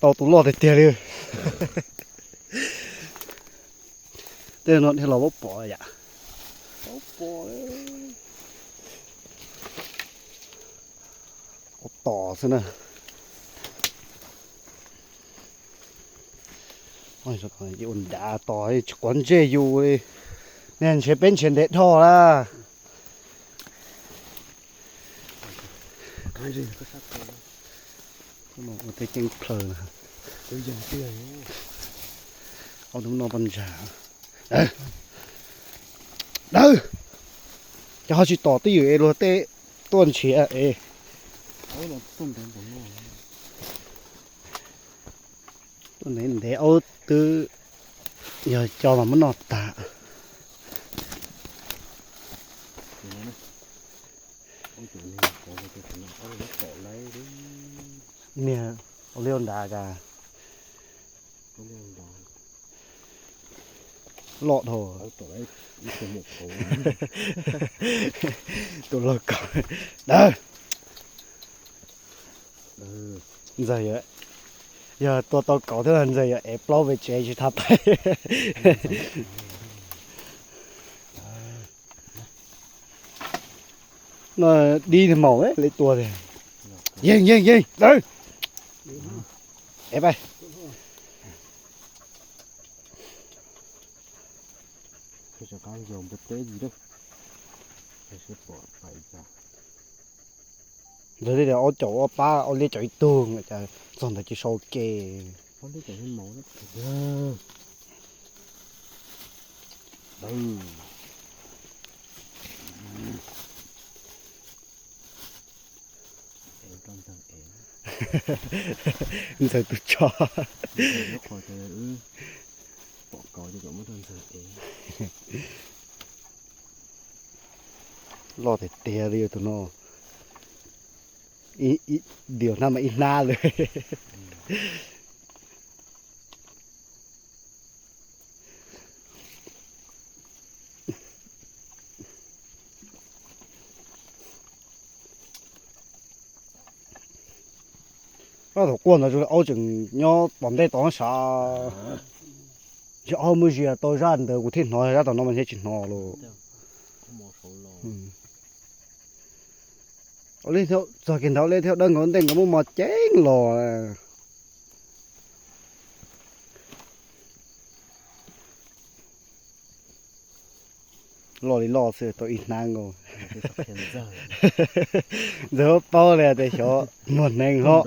Tau tus loj tiag tiag li. Tej no dhia los paub pom yam. Paub pom. Ua tom xwb na. Ua nrad tos tsis quav ntsej yus li. Niag ntshe peb ntshe ntev dhau lawm. Ua tej ceeb plhaws na. Ob tug no poj ntsa. Dawb, dawb. Ces ho tsis tom twj ywm es luag tej tuaj nrhiav es. Tuaj ntev ntev aub twb yog coj los muab noj tas. Niag ua liaj nrad kas. Loj dhau. Tus loj kaus. Dawb. Ntxawg yog, yog tua tau kaus thiab ntxawg yog ev plaub pem tsev tsis thab pais. No dib maum li tua tiag. Yeej yeej yeej. Ev pais. Ntxawg li tias aub caum ua pab, aub liab caum ib tug, txog ntawd ces sau ke. Ntxawg tus tso. Loj tiag tiag li tus no. Ib diav hnab mas ib hnab lawm. Thaum quaj ntawd aub tseem nyob tom ntej tod sav. Ntshe aub muab zia tau zaj ntawd kuv thiaj hnov, zaj tom no mas ntshe tsis hnov lawm. Txog kiag ntawd ua li thiaj dawb nkaus ntej nkawd muab mos ceev los. Loj li loj xwb tau ib hnab nkaus. Ntxawg paub li tias xyov muag hneev hlob.